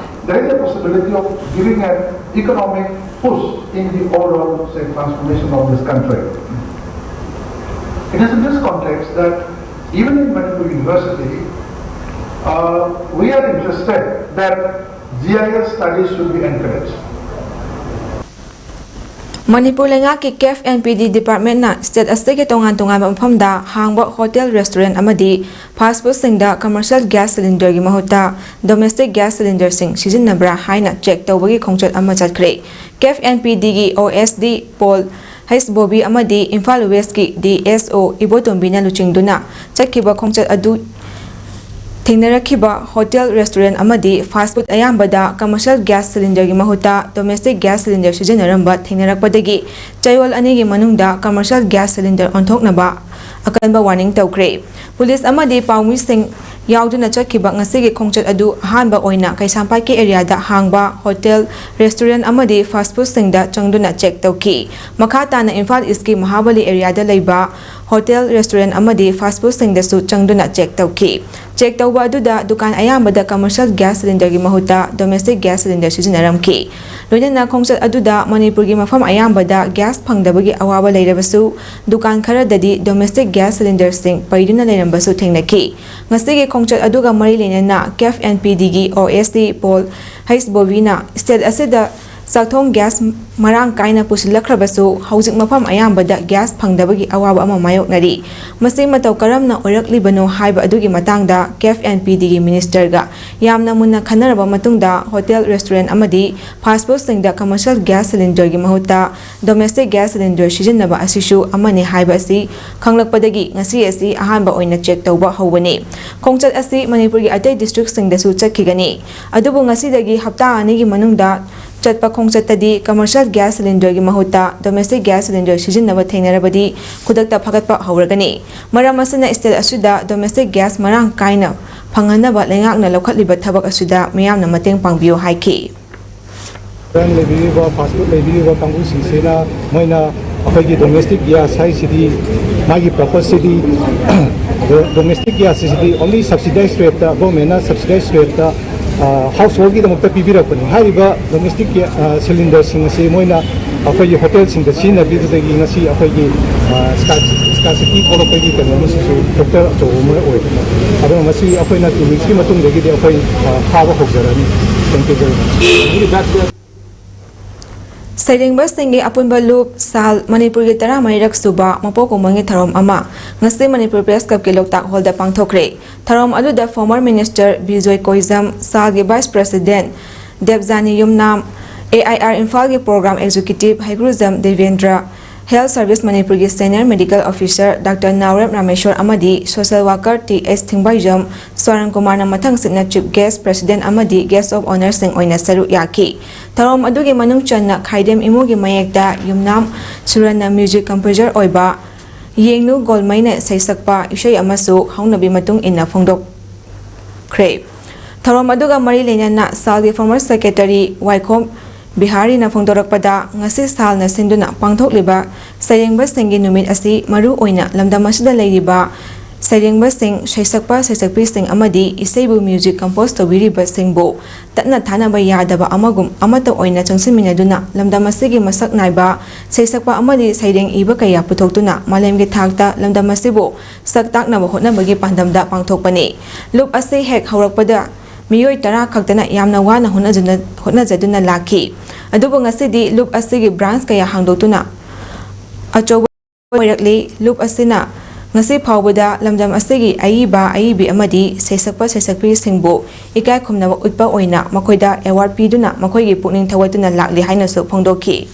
There is a possibility of giving an economic push in the overall, say, transformation of this country. It is in this context that even in Manipur University, uh, we are interested that G I S studies should be encouraged. Manipur ꯂꯩꯉꯥꯛꯀꯤ ꯀꯦꯐ N P ꯗꯤ ꯗꯤꯄꯥꯔꯠꯃꯦꯟꯅ state ꯑꯁꯤꯒꯤ ꯇꯣꯉꯥꯟ ꯇꯣꯉꯥꯟꯕ ꯃꯐꯝꯗ ꯍꯥꯡꯕ hotel, restaurant ꯑꯃꯗꯤ ꯐꯥꯁ ꯐꯨꯗꯁꯤꯡꯗ commercial gas ꯁꯤꯂꯤꯟꯗꯔꯒꯤ ꯃꯍꯨꯠꯇ domestic gas ꯁꯤꯂꯤꯟꯗꯔꯁꯤꯡ ꯁꯤꯖꯤꯟꯅꯕ꯭ꯔꯥ ꯍꯥꯏꯅ ꯆꯦꯛ ꯇꯧꯕꯒꯤ ꯈꯣꯡꯆꯠ ꯑꯃ ꯆꯠꯈ꯭ꯔꯦ꯫ ꯀꯦꯐ ꯑꯦꯟ ꯄꯤ ꯗꯤꯒꯤ ꯑꯣ ꯑꯦꯁ ꯗꯤ ꯄꯣꯜ ꯍꯩꯁ ꯕꯣꯕꯤ ꯑꯃꯗꯤ ꯏꯝꯐꯥꯜ ꯋꯦꯁꯀꯤ ꯗꯤ ꯑꯦꯁ ꯑꯣ ꯏꯕꯣꯇꯣꯝꯕꯤꯅ ꯂꯨꯆꯤꯡꯗꯨꯅ ꯆꯠꯈꯤꯕ ꯈꯣꯡꯆꯠ ꯑꯗꯨ ꯊꯦꯡꯅꯔꯛꯈꯤꯕ ꯍꯣꯇꯦꯜ, ꯔꯦꯁꯇꯨꯔꯦꯟ ꯑꯃꯗꯤ ꯐꯥꯁ ꯐꯨꯗ ꯑꯌꯥꯝꯕꯗ ꯀꯃꯔꯁꯤꯌꯦꯜ ꯒ꯭ꯌꯥꯁ ꯁꯤꯂꯤꯟꯗꯔꯒꯤ ꯃꯍꯨꯠꯇ ꯗꯣꯃꯦꯁꯇꯤꯛ ꯒ꯭ꯌꯥꯁ ꯁꯤꯂꯤꯟꯗꯔ ꯁꯤꯖꯤꯟꯅꯔꯝꯕ ꯊꯦꯡꯅꯔꯛꯄꯗꯒꯤ ꯆꯌꯣꯜ ꯑꯅꯤꯒꯤ ꯃꯅꯨꯡꯗ ꯀꯃꯔꯁꯤꯌꯦꯜ ꯒ꯭ꯌꯥꯁ ꯁꯤꯂꯤꯟꯗꯔ ꯑꯣꯟꯊꯣꯛꯅꯕ ꯑꯀꯟꯕ ꯋꯥꯔꯅꯤꯡ ꯇꯧꯈ꯭ꯔꯦ꯫ ꯄꯨꯂꯤꯁ ꯑꯃꯗꯤ ꯄꯥꯎꯃꯤꯁꯤꯡ ꯌꯥꯎꯗꯨꯅ ꯆꯠꯈꯤꯕ ꯉꯁꯤꯒꯤ ꯈꯣꯡꯆꯠ ꯑꯗꯨ ꯑꯍꯥꯟꯕ ꯑꯣꯏꯅ ꯀꯩꯁꯥꯝꯄꯥꯠꯀꯤ ꯑꯦꯔꯤꯌꯥꯗ ꯍꯥꯡꯕ ꯍꯣꯇꯦꯜ, ꯔꯦꯁꯇꯨꯔꯦꯟ ꯑꯃꯗꯤ ꯐꯥꯁ ꯐꯨꯗꯁꯤꯡꯗ ꯆꯪꯗꯨꯅ ꯆꯦꯛ ꯇꯧꯈꯤ꯫ ꯃꯈꯥ ꯇꯥꯅ ꯏꯝꯐꯥꯜ ꯏꯁꯀꯤ ꯃꯍꯥꯕꯂꯤ ꯑꯦꯔꯤꯌꯥꯗ ꯂꯩꯕ ꯍꯣꯇꯦꯜ, ꯔꯦꯁꯇꯨꯔꯦꯟ ꯑꯃꯗꯤ ꯐꯥꯁ ꯐꯨꯗꯁꯤꯡꯗꯁꯨ ꯆꯪꯗꯨꯅ ꯆꯦꯛ ꯇꯧꯈꯤ꯫ ꯆꯦꯛ ꯇꯧꯕ ꯑꯗꯨꯗ ꯗꯨꯀꯥꯟ ꯑꯌꯥꯝꯕꯗ ꯀꯃꯔꯁꯤꯌꯦꯜ ꯒ꯭ꯌꯥꯁ ꯁꯤꯂꯤꯟꯗꯔꯒꯤ ꯃꯍꯨꯠꯇ ꯗꯣꯃꯦꯁꯇꯤꯛ ꯒ꯭ꯌꯥꯁ ꯁꯤꯂꯤꯟꯗꯔ ꯁꯤꯖꯤꯟꯅꯔꯝꯈꯤ꯫ ꯂꯣꯏꯅꯅ ꯈꯣꯡꯆꯠ ꯑꯗꯨꯗ ꯃꯅꯤꯄꯨꯔꯒꯤ ꯃꯐꯝ ꯑꯌꯥꯝꯕꯗ ꯒ꯭ꯌꯥꯁ ꯐꯪꯗꯕꯒꯤ ꯑꯋꯥꯕ ꯂꯩꯔꯕꯁꯨ, ꯗꯨꯀꯥꯟ ꯈꯔꯗꯗꯤ ꯗꯣꯃꯦꯁꯇꯤꯛ ꯒ꯭ꯌꯥꯁ ꯁꯤꯂꯤꯟꯗꯔꯁꯤꯡ ꯄꯩꯗꯨꯅ ꯂꯩꯔꯝꯕꯁꯨ ꯊꯦꯡꯅꯈꯤ꯫ ꯉꯁꯤꯒꯤ ꯈꯣꯡꯆꯠ ꯑꯗꯨꯒ ꯃꯔꯤ ꯂꯩꯅꯅ ꯀꯦꯐ ꯑꯦꯟ ꯄꯤ ꯗꯤꯒꯤ ꯑꯣ ꯑꯦꯁ ꯗꯤ ꯄꯣꯜ ꯍꯩꯁ ꯕꯣꯕꯤꯅ ꯁ꯭ꯇꯦꯠ ꯑꯁꯤꯗ ꯆꯥꯛꯊꯣꯡ ꯒ꯭ꯌꯥꯁ ꯃꯔꯥꯡ ꯀꯥꯏꯅ ꯄꯨꯁꯤꯜꯂꯛꯈ꯭ꯔꯕꯁꯨ, ꯍꯧꯖꯤꯛ ꯃꯐꯝ ꯑꯌꯥꯝꯕꯗ ꯒ꯭ꯌꯥꯁ ꯐꯪꯗꯕꯒꯤ ꯑꯋꯥꯕ ꯑꯃ ꯃꯥꯌꯣꯛꯅꯔꯤ꯫ ꯃꯁꯤ ꯃꯇꯧ ꯀꯔꯝꯅ ꯑꯣꯏꯔꯛꯂꯤꯕꯅꯣ ꯍꯥꯏꯕ ꯑꯗꯨꯒꯤ ꯃꯇꯥꯡꯗ ꯀꯦꯐ ꯑꯦꯟ ꯄꯤ ꯗꯤꯒꯤ ꯃꯤꯅꯤꯁꯇꯔꯒ ꯌꯥꯝꯅ ꯃꯨꯟꯅ ꯈꯟꯅꯔꯕ ꯃꯇꯨꯡꯗ, ꯍꯣꯇꯦꯜ, ꯔꯦꯁꯇꯨꯔꯦꯟ ꯑꯃꯗꯤ ꯐꯥꯁ ꯐꯨꯗꯁꯤꯡꯗ ꯀꯃꯔꯁꯤꯌꯦꯜ ꯒ꯭ꯌꯥꯁ ꯁꯤꯂꯤꯟꯗꯔꯒꯤ ꯃꯍꯨꯠꯇ ꯗꯣꯃꯦꯁꯇꯤꯛ ꯒ꯭ꯌꯥꯁ ꯁꯤꯂꯤꯟꯗꯔ ꯁꯤꯖꯤꯟꯅꯕ ꯑꯁꯤꯁꯨ ꯑꯃꯅꯤ ꯍꯥꯏꯕ ꯑꯁꯤ ꯈꯪꯂꯛꯄꯗꯒꯤ ꯉꯁꯤ ꯑꯁꯤ ꯑꯍꯥꯟꯕ ꯑꯣꯏꯅ ꯆꯦꯛ ꯇꯧꯕ ꯍꯧꯕꯅꯤ꯫ ꯈꯣꯡꯆꯠ ꯑꯁꯤ ꯃꯅꯤꯄꯨꯔꯒꯤ ꯑꯇꯩ ꯗꯤꯁꯇ꯭ꯔꯤꯛꯁꯤꯡꯗꯁꯨ ꯆꯠꯈꯤꯒꯅꯤ꯫ ꯑꯗꯨꯕꯨ ꯉꯁꯤꯗꯒꯤ ꯍꯞꯇꯥ ꯑꯅꯤꯒꯤ ꯃꯅꯨꯡꯗ ꯆꯠꯄ ꯈꯣꯡꯆꯠꯇꯗꯤ ꯀꯃꯔꯁꯤꯌꯦꯜ ꯒ꯭ꯌꯥꯁ ꯁꯤꯂꯤꯟꯗꯔꯒꯤ ꯃꯍꯨꯠꯇ ꯗꯣꯃꯦꯁꯇꯤꯛ ꯒ꯭ꯌꯥꯁ ꯁꯤꯂꯤꯟꯗꯔ ꯁꯤꯖꯤꯟꯅꯕ ꯊꯦꯡꯅꯔꯕꯗꯤ ꯈꯨꯗꯛꯇ ꯐꯒꯠꯄ ꯍꯧꯔꯒꯅꯤ꯫ ꯃꯔꯝ ꯑꯁꯤꯅ ꯁ꯭ꯇꯦꯠ ꯑꯁꯤꯗ ꯗꯣꯃꯦꯁꯇꯤꯛ ꯒ꯭ꯌꯥꯁ ꯃꯔꯥꯡ ꯀꯥꯏꯅ ꯐꯪꯍꯟꯅꯕ ꯂꯩꯉꯥꯛꯅ ꯂꯧꯈꯠꯂꯤꯕ ꯊꯕꯛ ꯑꯁꯤꯗ ꯃꯤꯌꯥꯝꯅ ꯃꯇꯦꯡ ꯄꯥꯡꯕꯤꯌꯨ ꯍꯥꯏꯈꯤ꯫ ꯔꯦꯁꯇꯨꯔꯦꯟ ꯂꯩꯕꯤꯔꯤꯕ, ꯐꯥꯁ ꯐꯨꯗ ꯂꯩꯕꯤꯔꯤꯕ ꯀꯥꯡꯕꯨꯁꯤꯡꯁꯤꯅ ꯃꯣꯏꯅ ꯑꯩꯈꯣꯏꯒꯤ ꯗꯣꯃꯦꯁꯇꯤꯛ ꯒ꯭ꯌꯥꯁ ꯍꯥꯏꯁꯤꯗꯤ, ꯃꯥꯒꯤ ꯄꯔꯄꯁꯁꯤꯗꯤ, ꯗꯣꯃꯦꯁꯇꯤꯛ ꯒ꯭ꯌꯥꯁ ꯑꯁꯤꯗꯤ ꯑꯣꯟꯂꯤ ꯁꯕꯁꯤꯗꯥꯏꯁ ꯔꯦꯠꯇ, ꯒꯣꯔꯃꯦꯟꯅ ꯁꯕꯁꯤꯗꯥꯏꯁ ꯔꯦꯠꯇ ꯍꯥꯎꯁ ꯍꯣꯜꯒꯤꯗꯃꯛꯇ ꯄꯤꯕꯤꯔꯛꯄꯅꯤ꯫ ꯍꯥꯏꯔꯤꯕ ꯗꯣꯃꯦꯁꯇꯤꯛ ꯁꯤꯂꯤꯟꯗꯔꯁꯤꯡ ꯑꯁꯤ ꯃꯣꯏꯅ ꯑꯩꯈꯣꯏꯒꯤ ꯍꯣꯇꯦꯜꯁꯤꯡꯗ ꯁꯤꯖꯤꯟꯅꯕꯤꯕꯗꯒꯤ ꯉꯁꯤ ꯑꯩꯈꯣꯏꯒꯤ ꯁ꯭ꯀꯥꯔꯁꯤꯇꯤ ꯊꯣꯛꯂꯛꯄꯒꯤ ꯀꯩꯅꯣ ꯑꯃꯁꯤꯁꯨ ꯐꯦꯛꯇꯔ ꯑꯆꯧꯕ ꯑꯃ ꯑꯣꯏ꯫ ꯑꯗꯨꯅ ꯃꯁꯤ ꯑꯩꯈꯣꯏꯅ ꯇꯨ ꯋꯤꯛꯁꯀꯤ ꯃꯇꯨꯡꯗꯒꯤꯗꯤ ꯑꯩꯈꯣꯏ ꯊꯥꯕ ꯍꯧꯖꯔꯅꯤ꯫ Thank you very much. ꯁꯩꯔꯦꯡꯕꯁꯤꯡꯒꯤ ꯑꯄꯨꯟꯕ ꯂꯨꯞ ꯁꯥꯜ ꯃꯅꯤꯄꯨꯔꯒꯤ ꯇꯔꯥꯃꯔꯤꯔꯛ ꯁꯨꯕ ꯃꯄꯣꯛ ꯀꯨꯝꯑꯣꯟꯒꯤ ꯊꯧꯔꯝ ꯑꯃ ꯉꯁꯤ ꯃꯅꯤꯄꯨꯔ ꯄ꯭ꯔꯦꯁ ꯀ꯭ꯂꯕꯀꯤ ꯂꯣꯛꯇꯥꯛ ꯍꯣꯜꯗ ꯄꯥꯡꯊꯣꯛꯈ꯭ꯔꯦ꯫ ꯊꯧꯔꯝ ꯑꯗꯨꯗ ꯐꯣꯔꯃꯔ ꯃꯤꯅꯤꯁꯇꯔ ꯕꯤꯖꯣꯏ ꯀꯣꯏꯖꯝ, ꯁꯥꯜꯒꯤ vice president Debjani Yumnam, A I R ꯏꯝꯐꯥꯜꯒꯤ program executive Heigrujam Debendra, Health Service Manipur ꯒꯤ Senior Medical Officer Doctor Naorem Rameshor ꯑꯃꯗꯤ Social Worker T S Thingbaijam Swaran ꯀꯨꯃꯥꯔꯅ ꯃꯊꯪ ꯁꯤꯠꯅ Chief Guest, President ꯑꯃꯗꯤ Guest of Honourꯁꯤꯡ ꯑꯣꯏꯅ ꯁꯔꯨꯛ ꯌꯥꯈꯤ꯫ ꯊꯧꯔꯝ ꯑꯗꯨꯒꯤ ꯃꯅꯨꯡ ꯆꯟꯅ ꯈꯥꯏꯗꯦꯝ ꯏꯃꯨꯒꯤ ꯃꯌꯦꯛꯇ ꯌꯨꯝꯅꯥꯝ ꯁꯨꯔꯟꯅ music composer ꯑꯣꯏꯕ ꯌꯦꯡꯅꯨ ꯒꯣꯜꯃꯩꯅ ꯏꯁꯩ ꯁꯛꯄ ꯏꯁꯩ ꯑꯃꯁꯨ ꯍꯧꯅꯕꯤ ꯃꯇꯨꯡ ꯏꯟꯅ ꯐꯣꯡꯗꯣꯛꯈ꯭ꯔꯦ꯫ ꯊꯧꯔꯝ ꯑꯗꯨꯒ ꯃꯔꯤ ꯂꯩꯅꯅ ꯁꯥꯜꯒꯤ former secretary ꯋꯥꯏꯈꯣꯝ ꯕꯤꯍꯥꯔꯤꯅ ꯐꯣꯡꯗꯣꯔꯛꯄꯗ, ꯉꯁꯤ ꯁꯥꯜꯅ ꯁꯤꯟꯗꯨꯅ ꯄꯥꯡꯊꯣꯛꯂꯤꯕ ꯁꯩꯔꯦꯡꯕꯁꯤꯡꯒꯤ ꯅꯨꯃꯤꯠ ꯑꯁꯤ ꯃꯔꯨ ꯑꯣꯏꯅ ꯂꯝꯗꯝ ꯑꯁꯤꯗ ꯂꯩꯔꯤꯕ ꯁꯩꯔꯦꯡꯕꯁꯤꯡ, ꯁꯩꯁꯛꯄ ꯁꯩꯁꯛꯄꯤꯁꯤꯡ ꯑꯃꯗꯤ ꯏꯁꯩꯕꯨ music compose ꯇꯧꯕꯤꯔꯤꯕꯁꯤꯡꯕꯨ ꯇꯠꯅ ꯊꯥꯅꯕ ꯌꯥꯗꯕ ꯑꯃꯒꯨꯝ ꯑꯃꯠꯇ ꯑꯣꯏꯅ ꯆꯪꯁꯤꯟꯃꯤꯟꯅꯗꯨꯅ ꯂꯝꯗꯝ ꯑꯁꯤꯒꯤ ꯃꯁꯛ ꯅꯥꯏꯕ ꯁꯩꯁꯛꯄ ꯑꯃꯗꯤ ꯁꯩꯔꯦꯡ ꯏꯕ ꯀꯌꯥ ꯄꯨꯊꯣꯛꯇꯨꯅ ꯃꯥꯂꯦꯝꯒꯤ ꯊꯥꯛꯇ ꯂꯝꯗꯝ ꯑꯁꯤꯕꯨ ꯁꯛ ꯇꯥꯛꯅꯕ ꯍꯣꯠꯅꯕꯒꯤ ꯄꯥꯟꯗꯝꯗ ꯄꯥꯡꯊꯣꯛꯄꯅꯤ꯫ ꯂꯨꯞ ꯑꯁꯤ ꯍꯦꯛ ꯍꯧꯔꯛꯄꯗ ꯃꯤꯑꯣꯏ ꯇꯔꯥ ꯈꯛꯇꯅ ꯌꯥꯝꯅ ꯋꯥꯅ ꯍꯣꯠꯅꯖꯅ-, ꯍꯣꯠꯅꯖꯗꯨꯅ ꯂꯥꯛꯈꯤ꯫ ꯑꯗꯨꯕꯨ ꯉꯁꯤꯗꯤ ꯂꯨꯞ ꯑꯁꯤꯒꯤ branch ꯀꯌꯥ ꯍꯥꯡꯗꯣꯛꯇꯨꯅ ꯑꯆꯧꯕ ꯑꯣꯏꯔꯛꯂꯤ꯫ ꯂꯨꯞ ꯑꯁꯤꯅ ꯉꯁꯤ ꯐꯥꯎꯕꯗ ꯂꯝꯗꯝ ꯑꯁꯤꯒꯤ ꯑꯏꯕ, ꯑꯏꯕꯤ ꯑꯃꯗꯤ ꯁꯩꯁꯛꯄ ꯁꯩꯁꯛꯄꯤꯁꯤꯡꯕꯨ ꯏꯀꯥꯏ ꯈꯨꯝꯅꯕ ꯎꯠꯄ ꯑꯣꯏꯅ ꯃꯈꯣꯏꯗ award ꯄꯤꯗꯨꯅ ꯃꯈꯣꯏꯒꯤ ꯄꯨꯛꯅꯤꯡ ꯊꯧꯒꯠꯇꯨꯅ ꯂꯥꯛꯂꯤ ꯍꯥꯏꯅꯁꯨ ꯐꯣꯡꯗꯣꯛꯈꯤ꯫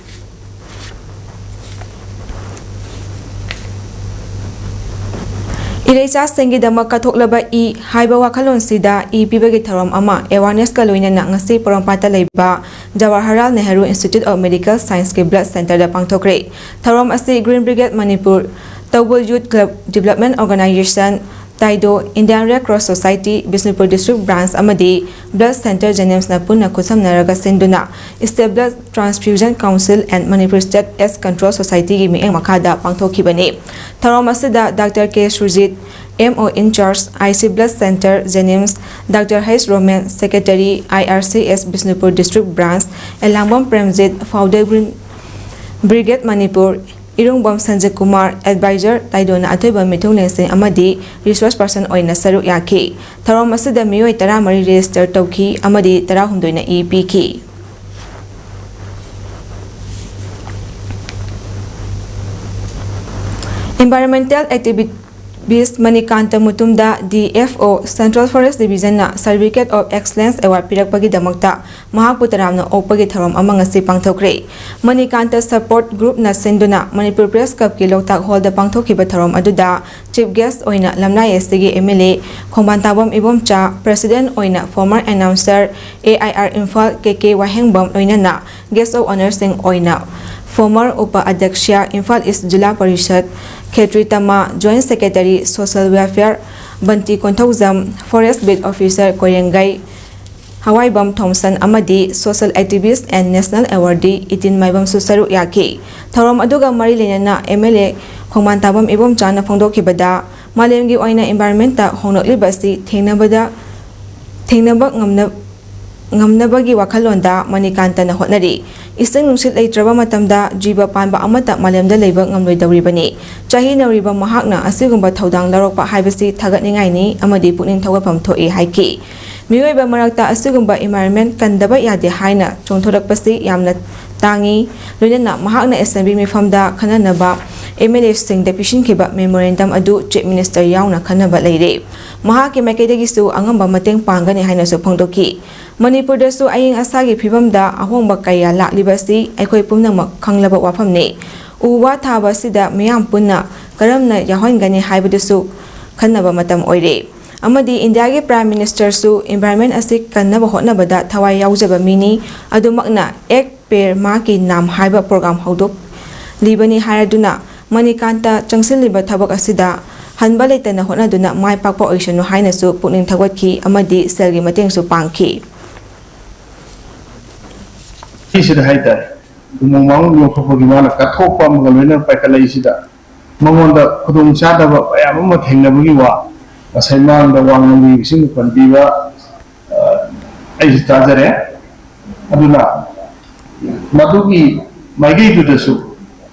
ꯏꯔꯩꯆꯥꯁꯤꯡꯒꯤꯗꯃꯛ ꯀꯠꯊꯣꯛꯂꯕ ꯏ ꯍꯥꯏꯕ ꯋꯥꯈꯜꯂꯣꯟꯁꯤꯗ ꯏ ꯄꯤꯕꯒꯤ ꯊꯧꯔꯝ ꯑꯃ awarenessꯀ ꯂꯣꯏꯅꯅ ꯉꯁꯤ ꯄꯣꯔꯣꯝꯄꯥꯠꯇ ꯂꯩꯕ Jawaharlal Nehru Institute of Medical Scienceꯀꯤ blood centreꯗ ꯄꯥꯡꯊꯣꯛꯈ꯭ꯔꯦ꯫ ꯊꯧꯔꯝ ꯑꯁꯤ Green Brigade Manipur, ꯇꯧꯕꯜ Youth Club Development Organisation, ꯇꯥꯏꯗꯣ, Indian Red Cross Society, Bishnupur District Branch ꯑꯃꯗꯤ blood centre JNIMSꯅ ꯄꯨꯟꯅ ꯈꯨꯠꯁꯝꯅꯔꯒ ꯁꯤꯟꯗꯨꯅ State Blood Transfusion Council and Manipur State AIDS Control Societyꯒꯤ ꯃꯤꯠꯌꯦꯡ ꯃꯈꯥꯗ ꯄꯥꯡꯊꯣꯛꯈꯤꯕꯅꯤ꯫ ꯊꯧꯔꯝ ꯑꯁꯤꯗ Doctor K Surjit, M O in charge, I C Blood Centre, JNIMS, Doctor H Roman, Secretary, I R C S Bishnupur District Branch, Elangbam Premjit, Founder Green Brigade Manipur, ꯏꯔꯨꯡꯕꯝ Sanjit Kumar, Advisor, ꯇꯥꯏꯗꯣꯅ ꯑꯊꯣꯏꯕ ꯃꯤꯊꯨꯡꯂꯦꯟꯁꯤꯡ ꯑꯃꯗꯤ resource person ꯑꯣꯏꯅ ꯁꯔꯨꯛ ꯌꯥꯈꯤ꯫ ꯊꯧꯔꯝ ꯑꯁꯤꯗ ꯃꯤꯑꯣꯏ ꯇꯔꯥꯃꯔꯤ register ꯇꯧꯈꯤ ꯑꯃꯗꯤ ꯇꯔꯥꯍꯨꯝꯗꯣꯏꯅ ꯏ ꯄꯤꯈꯤ꯫ Environmental activity ꯕꯤꯁ ꯃꯅꯤꯀꯥꯟꯇ ꯃꯨꯇꯨꯝꯗ, D F O, Central Forest Division ꯅ Certificate of Excellence Award ꯄꯤꯔꯛꯄꯒꯤꯗꯃꯛꯇ ꯃꯍꯥꯛꯄꯨ ꯇꯔꯥꯝꯅ ꯑꯣꯛꯄꯒꯤ ꯊꯧꯔꯝ ꯑꯃ ꯉꯁꯤ ꯄꯥꯡꯊꯣꯛꯈ꯭ꯔꯦ꯫ ꯃꯅꯤꯀꯥꯟꯇ Support Group ꯅ ꯁꯤꯟꯗꯨꯅ ꯃꯅꯤꯄꯨꯔ Press Club ꯀꯤ ꯂꯣꯛꯇꯥꯛ Hall ꯗ ꯄꯥꯡꯊꯣꯛꯈꯤꯕ ꯊꯧꯔꯝ ꯑꯗꯨꯗ Chief Guest ꯑꯣꯏꯅ ꯂꯝꯂꯥꯏ ꯑꯦꯁ ꯇꯤ ꯒꯤ M L A Khongbantabam Ibomcha, President ꯑꯣꯏꯅ former announcer, A I R Imphal, K K Wahengbam, ꯂꯣꯏꯅꯅ Guest of Honour ꯁꯤꯡ ꯑꯣꯏꯅ former ꯎꯄ ꯑꯗ꯭ꯌꯛꯁ, Imphal East zila parishad, Khetri Tama, Joint Secretary Social Welfare Banti Konthoujam, Forest Beat Officer Koirengei Hawaibam Thomson ꯑꯃꯗꯤ Social Activist and National Awardee Itin ꯃꯥꯏꯕꯝꯁꯨ ꯁꯔꯨꯛ ꯌꯥꯈꯤ꯫ ꯊꯧꯔꯝ ꯑꯗꯨꯒ ꯃꯔꯤ ꯂꯩꯅꯅ ꯑꯦꯝ ꯑꯦꯜ ꯑꯦ ꯈꯣꯡꯕꯥꯟ ꯇꯥꯕꯝ ꯏꯕꯣꯝꯆꯥꯅ ꯐꯣꯡꯗꯣꯛꯈꯤꯕꯗ, ꯃꯥꯂꯦꯝꯒꯤ ꯑꯣꯏꯅ environment ꯇ ꯍꯣꯡꯂꯛꯂꯤꯕ ꯑꯁꯤ ꯊꯦꯡꯅꯕꯗ, ꯊꯦꯡꯅꯕ ꯉꯝꯅ-, ꯉꯝꯅꯕꯒꯤ ꯋꯥꯈꯜꯂꯣꯟꯗ ꯃꯅꯤꯀꯥꯟꯇꯅ ꯍꯣꯠꯅꯔꯤ꯫ ꯏꯁꯤꯡ ꯅꯨꯡꯁꯤꯠ ꯂꯩꯇ꯭ꯔꯕ ꯃꯇꯝꯗ ꯖꯤꯕ ꯄꯥꯟꯕ ꯑꯃꯠꯇ ꯃꯥꯂꯦꯝꯗ ꯂꯩꯕ ꯉꯝꯂꯣꯏꯗꯧꯔꯤꯕꯅꯤ꯫ ꯆꯍꯤ ꯅꯧꯔꯤꯕ ꯃꯍꯥꯛꯅ ꯑꯁꯤꯒꯨꯝꯕ ꯊꯧꯗꯥꯡ ꯂꯧꯔꯛꯄ ꯍꯥꯏꯕꯁꯤ ꯊꯥꯒꯠꯅꯤꯡꯉꯥꯏꯅꯤ ꯑꯃꯗꯤ ꯄꯨꯛꯅꯤꯡ ꯊꯧꯒꯠꯐꯝ ꯊꯣꯛꯏ ꯍꯥꯏꯈꯤ꯫ ꯃꯤꯑꯣꯏꯕ ꯃꯔꯛꯇ ꯑꯁꯤꯒꯨꯝꯕ environment ꯀꯟꯗꯕ ꯌꯥꯗꯦ ꯍꯥꯏꯅ ꯆꯣꯡꯊꯣꯔꯛꯄꯁꯤ ꯌꯥꯝꯅ ꯇꯥꯡꯏ꯫ ꯂꯣꯏꯅꯅ ꯃꯍꯥꯛꯅ ꯑꯦꯁꯦꯝꯕ꯭ꯂꯤ ꯃꯤꯐꯝꯗ ꯈꯟꯅꯅꯕ ꯑꯦꯝ ꯑꯦꯜ ꯑꯦꯁꯤꯡꯗ ꯄꯤꯁꯤꯟꯈꯤꯕ memorandum ꯑꯗꯨ Chief Minister ꯌꯥꯎꯅ ꯈꯟꯅꯕ ꯂꯩꯔꯦ꯫ ꯃꯍꯥꯛꯀꯤ ꯃꯥꯏꯀꯩꯗꯒꯤꯁꯨ ꯑꯉꯝꯕ ꯃꯇꯦꯡ ꯄꯥꯡꯒꯅꯤ ꯍꯥꯏꯅꯁꯨ ꯐꯣꯡꯗꯣꯛꯈꯤ꯫ ꯃꯅꯤꯄꯨꯔꯗꯁꯨ ꯑꯏꯪ ꯑꯁꯥꯒꯤ ꯐꯤꯕꯝꯗ ꯑꯍꯣꯡꯕ ꯀꯌꯥ ꯂꯥꯛꯂꯤꯕ ꯑꯁꯤ ꯑꯩꯈꯣꯏ ꯄꯨꯝꯅꯃꯛ ꯈꯪꯂꯕ ꯋꯥꯐꯝꯅꯤ꯫ ꯎ ꯋꯥ ꯊꯥꯕ ꯑꯁꯤꯗ ꯃꯤꯌꯥꯝ ꯄꯨꯟꯅ ꯀꯔꯝꯅ ꯌꯥꯎꯍꯟꯒꯅꯤ ꯍꯥꯏꯕꯗꯨꯁꯨ ꯈꯟꯅꯕ ꯃꯇꯝ ꯑꯣꯏꯔꯦ꯫ ꯑꯃꯗꯤ ꯏꯟꯗꯤꯌꯥꯒꯤ Prime Minister ꯁꯨ environment ꯑꯁꯤ ꯀꯟꯅꯕ ꯍꯣꯠꯅꯕꯗ ꯊꯋꯥꯏ ꯌꯥꯎꯖꯕ ꯃꯤꯅꯤ꯫ ꯑꯗꯨꯃꯛꯅ Ek Ped Maa Ki Naam ꯍꯥꯏꯕ program ꯍꯧꯗꯣꯛꯂꯤꯕꯅꯤ ꯍꯥꯏꯔꯗꯨꯅ, ꯃꯅꯤꯀꯥꯟꯇ ꯆꯪꯁꯤꯜꯂꯤꯕ ꯊꯕꯛ ꯑꯁꯤꯗ ꯍꯟꯕ ꯂꯩꯇꯅ ꯍꯣꯠꯅꯗꯨꯅ ꯃꯥꯏ ꯄꯥꯛꯄ ꯑꯣꯏꯁꯅꯨ ꯍꯥꯏꯅꯁꯨ ꯄꯨꯛꯅꯤꯡ ꯊꯧꯒꯠꯈꯤ ꯑꯃꯗꯤ ꯁꯦꯜꯒꯤ ꯃꯇꯦꯡꯁꯨ ꯄꯥꯡꯈꯤ꯫ ꯁꯤꯗ ꯍꯥꯏꯇꯥꯔꯦ, ꯎꯃꯪ ꯋꯥꯃꯪ ꯌꯣꯛꯈꯠꯄꯒꯤ ꯃꯥꯅ ꯀꯠꯊꯣꯛꯄ ꯑꯃꯒ ꯂꯣꯏꯅꯅ ꯄꯥꯏꯈꯠꯂꯛꯏꯁꯤꯗ ꯃꯉꯣꯟꯗ ꯈꯨꯗꯣꯡ ꯆꯥꯗꯕ ꯃꯌꯥꯝ ꯑꯃ ꯊꯦꯡꯅꯕꯒꯤ ꯋꯥ, ꯉꯁꯥꯏ ꯃꯥꯡꯗ ꯋꯥ ꯉꯥꯡꯕꯤꯕꯁꯤꯡꯕꯨ ꯄꯟꯕꯤꯕ, ꯑ, ꯑꯩꯁꯨ ꯇꯥꯖꯔꯦ꯫ ꯑꯗꯨꯅ ꯃꯗꯨꯒꯤ ꯃꯥꯏꯀꯩꯗꯨꯗꯁꯨ